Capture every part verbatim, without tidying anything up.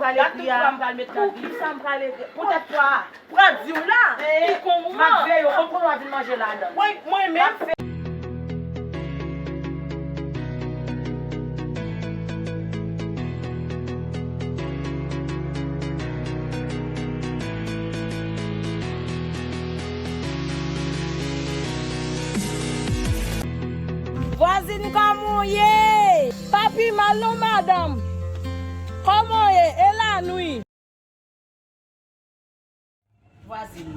Gad tout pwa m pral met nan vi. Poukisa m pral egre? Poutèt pwa a. Pran di w la. Ki kon moman? M ap veye w. Konn konnen w ap vin manje ladan. Mwen, mwen menm. Vwazin, kòman w ye? Pa pi mal non, madanm. Kòman w ye? E lannuit? Vwazin,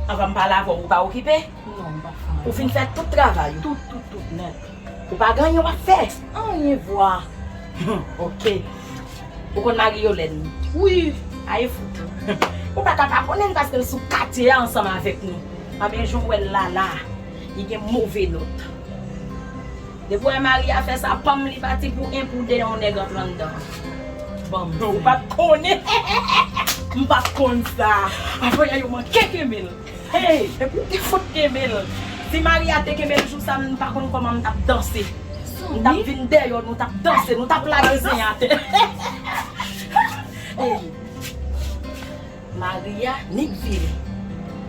anvan m pale avè w, ou pa okipe? Non, m pa fè anyen. Ou fin fè tout travay ou? Tout, tout, tout nèt. Ou pa gen anyen w ap fè? Anyen, vwa. Ok. Ou konn mari Yolèn? Wi. Ay fout. Ou pa ka pa konnen l paske l sou katye a ansanm avèk nou. Anben, jan w wè l la la, li gen move nòt. Depi w wè Maria fè sa, panm li pati pou en pou de, yon nèg antre anndan. Banm. Ou pa t konnen. M pa t konn sa. Avè a yo manke kenbe l. Hey, epi w te fout kenbe l. Si Maria te kenbe l jou sa, m pa konn kòman m t ap danse. M t ap vin dèyè w, nou t ap danse, nou t ap lage zen atè. Hey. Maria, nik vire.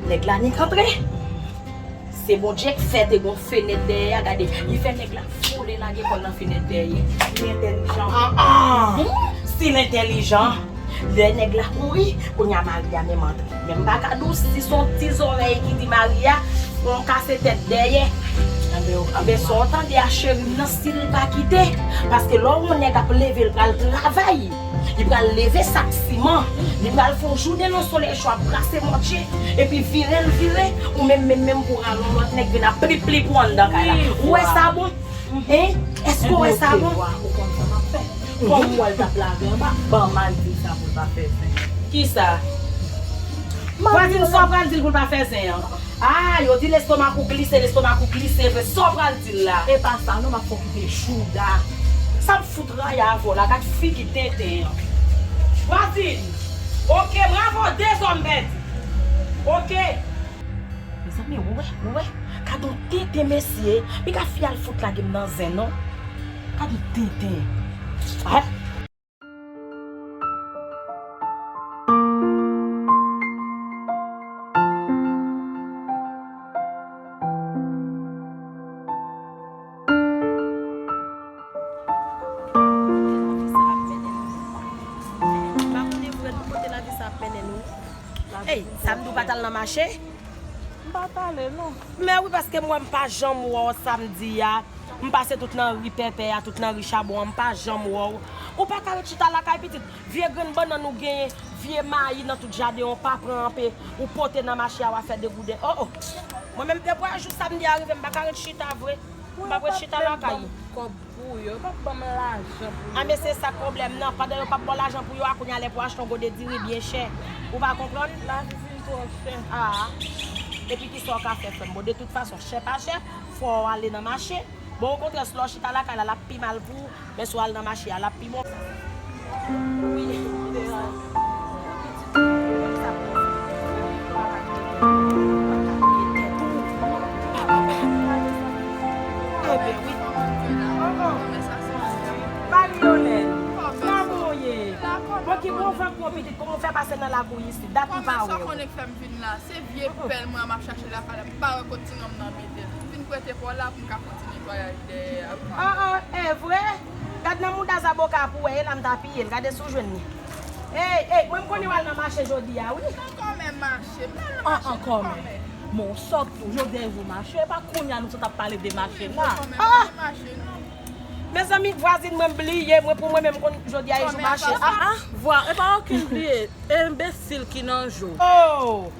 Nèg la nik antre. Se Bondye k fè te gon fenèt dèyè a, gade, li fè nèg la vole lage kò l nan fenèt dèyè. Li entèlijan. Ah, ah. Hmm? Si l entèlijan, lè nèg la kouri, kounye a Maria menm antre. Men m pa ka di w si se yon ti zòrèy ki di Maria, yon kase tèt dèyè. Anben, sa w tande a cheri m nan, si l pa kite. Paske lè yon nèg ap leve, l pral travay. Li pral leve sak siman, li pral fè yon jounen nan solèy cho ap brase mòtye, epi vire l vire, ou menm, menm, menm pou rale yon lòt nèg vin ap plip, plip ou anndan kay la. Ou wè sa bon? Hein? Èske w wè sa bon? Ou konn sa m ap fè? Kòm ou wè l t ap lave anba, ban m al di l sa pou l pa fè zen. Kisa? Vwazin, sa w pral di l pou l pa fè zen an? Ah, yo di lestomak ou glise, lestomak ou glise vre. Sa w pral di l la? E pa sa non, m ap fè w kite jouda. Sa m fout rayi avè w la, gad figi tenten an. Vwazin, ok, bravo, de zòm pèdi. Ok. Mezanmi, ou wè, ou wè, gad on tenten mesye, piga fi al fout lage m nan zen non. Gad on tenten. Ah. Ey, samdi w pa t al nan mache? M pa t ale non. Men wi, paske m wè m pa janm wè w samdi a. M pase tout nan ri Pèpè a, tout nan ri Chabon an, m pa janm wè w. Ou pa ka ret chita lakay pitit. Vye grenn bannann ou genyen, vye mayi nan tout jaden an, ou pa pran anpe, ou pote nan mache a, w a fè degouden. Oh, oh. Mwen menm, depi jou samdi a rive, m pa ka ret chita vre. M p ap ret chita lakay ou. Kòb pou yo, yo p ap ban m lajan pou yo. Ah, men se sa k pwoblèm nan. Pandan yo p ap ba w lajan pou yo a, kounye a lè pou achte yon gode diri byen chè. Ou pa konprann? Lavi vin twò chè. Ah. Epi kisa w ka fè, frè m? Bon, de tout fason, chè pa chè, fò w ale nan mache. Bon, okontrè, si w chita lakay la, l ap pi mal pou ou, men si w al nan mache a, l ap pi bon. Wi. Enben wi. Marie Yolène, kòman w ye? Bon, ki bon van k pran pitit, kòman w fè pase nan lakou isit? Dat m pa wè w. Vin la, se vye pèl mwen an m ap chache lakay la, m pa wè kot ti nonm nan mete l. M vin prete pa w la pou m ka fè yon ti netwayaj dèyè a. Ah, ah, e vre? Gad nan mouda zaboka pou w wè, e la m ta piye l. Gade si w jwenn li. Ey, ey, mwen m konnen w al nan mache jodi a, wi. Ankò menm mache, m al nan mache ankò menm. Bon, w sòt tou, jodi a e jou mache, e pa kounye a nou sot ap pale de mache la. Ah! Mezanmi, vwazin mwen bliye mwen, pou mwen menm konn jodi a e jou mache. Ah, ah, vwa, e pa okenn bliye. Enbesil ki nan je w. Oh!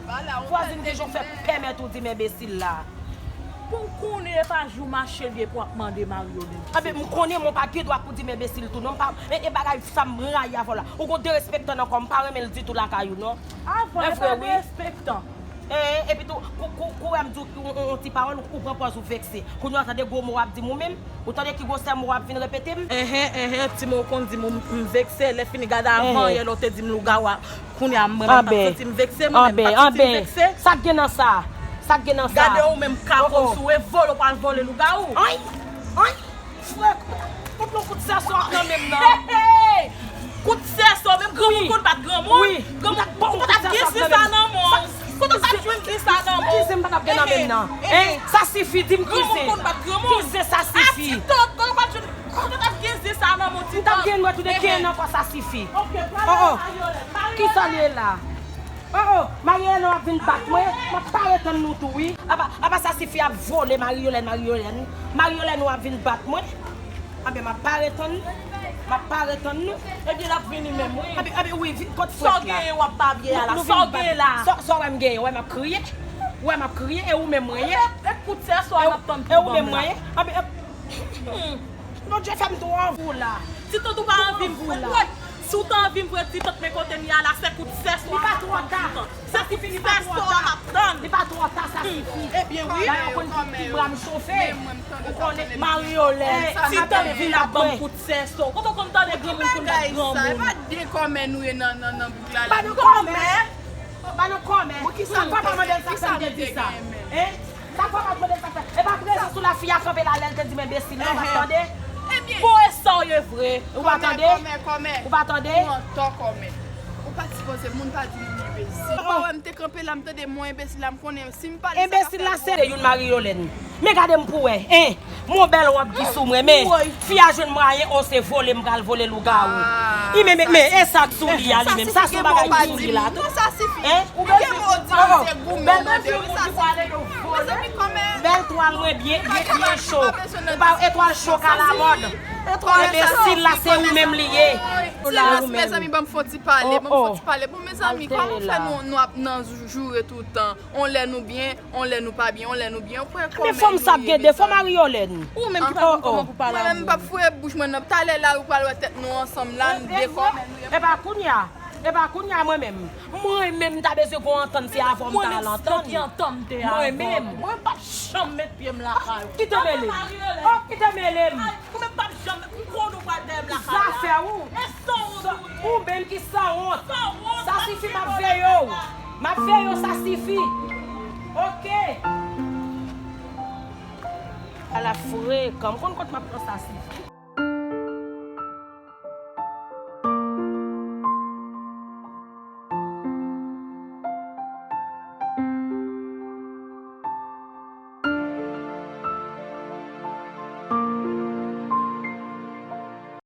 Vwazin te jan fè pèmèt ou di m enbesil la. Pou w konnen e pa jou mache l ye pou w ap mande Mario li. Anben, m konnen men w pa gen dwa pou di m enbesil tou non, m pa, e, e bagay sa m rayi avè w la. Ou gon derespektan nan kò w, m pa renmen l ditou lakay ou non. Avè w, e pa derespektan. E, epi tou, kou, kou, kou wè m di w yon, yon, yon ti pawòl, ou, ou pran pòz ou vekse. Kounye a w tande gwo mo w ap di m ou menm. Ou tande ki gwosè mo w ap vin repete m? Enhen, enhen, ti mo w konn di m, m vekse, lè fini gade avan yè lè w te di m lougawou a, kounye a mwen menm m p ap santi m vekse, mwen menm m p ap santi m vekse. Sa k gen nan sa? Sa k gen nan sa? Gade ou menm ka konn si w revole w pral vole lougawou. Ay! Ay! Frè, kote yon kout sèso ap nan men m nan? Kout sèso, men Granmoun konn bat granmoun. Granmoun, ou pa t ap gen zen sa nan men w. Kote w t ap jwenn zen sa nan men w? Ki zen m pa t ap gen nan men m nan? Hein? Sa sifi, di m ki zen. Granmoun konn bat granmoun. Ki zen sa sifi? Ti tòt, kote w t ap jwenn, kote w t ap gen zen sa nan men w, ti tòt? M t ap gen lòt ou de gen nan kò sa sifi. Oh, oh. Ki sa l ye la? Oh, oh, Maryolèn w ap vin bat mwen, m ap pare tann nou tou wi. Apa, apa sa sifi ap vole Maryolèn, Maryolèn. Maryolèn w ap vin bat mwen. Anben, m ap pare tann nou. M ap pare tann nou. Ebyen, l ap vini menm, wi. Anben, anben, wi, vin kot frèt la. Sa w genyen w ap babye a la? Sa w genyen la? Sa, sa w wè m genyen? Wè m ap kriye? Wè m ap kriye? E ou menm mwen ye? E, e kout sè sa w ap tann pou ban m la? E ou menm mwen ye? Anben, anben, Bondye fè m twò fou la. Ti tant ou pa anvi m vre. Si w ta anvi m vre, ti tant, men kote m ye a la, se kout sè sa w ap tann. Se kout sè sa w ap tann. Li pa twò ta, sa sifi. Ebyen wi. Dayè, ou konn ki, ki bra m chofe. Ou konnen Maryolèn, ti tant vin ap ban m kout sè sa. Kote w konn tande granmoun konn bat granmoun? E pa de kòmè nou ye nan, nan, nan bouk la la. Ba nou kòmè. Ba nou kòmè. Sa fè pa mande l sa fè m te di sa. Hein? Sa fè pa mande l sa fè. E pa prezans ou la fi a kanpe la lè l te di m enbesil la, ou pa t tande? Bon, e sa w ye vre. Ou pa tande? Kòmè, kòmè. Ou pa tande? Ou antò kòmè. Ou pa t sipoze, moun pa di moun enbesil. Ou pa wè m te kanpe la, m tande m yon enbesil la, m konnen si m pale sa k ap fè. Enbesil la se youn Maryolèn. Men gade m pou wè, hein. Mon bèl w ap gi sou mwen, men fi a jwenn mwayen, o se vole m pral vole lougawou. I men, men, men, e sa k sou li a li menm. Sa se yon bagay ki sou li la tou. Hein? Ou bezwen, oh, bèl bezwen moun ki pwale yo vole. Bèl twal mwen byen, byen, byen cho. Ou pa etwal cho ka lamòd. Enbesil la se ou menm li ye. Ti Rans, mezanmi, ban m fè yon ti pale, ban m fè yon ti pale. Bon, mezanmi, kòman fè nou, nou ap nan joure toutan? On lè nou byen, on lè nou pa byen, on lè nou byen. Ou kwè kòmè nou ye, mezanmi? Men fò m sa ap gen defo Maryolèn. Ou menm ki pa konn kòman pou pale a moun. Mwen menm m p ap foure bouch mwen nan. Talè la ou pral wè tèt nou ansanm la, nou de kòmè nou ye. Epa kounye a, epa kounye a mwen menm. Mwen menm m ta bezwen gon antann, se avè w m ta al antann. Mwen menm, mwen p ap janm met pye m lakay ou. Kite mele m. Oh, kite mele m. Ou menm p ap janm, m konnen w pral dèyè m lakay la. Zafè ou. E sanwont ou ye. Ou menm ki sanwont. Sanwont, sa sifi, m ap veye w. M ap veye w, sa sifi. Ok. Ala frekan, m konn kot m ap pran sa sifi.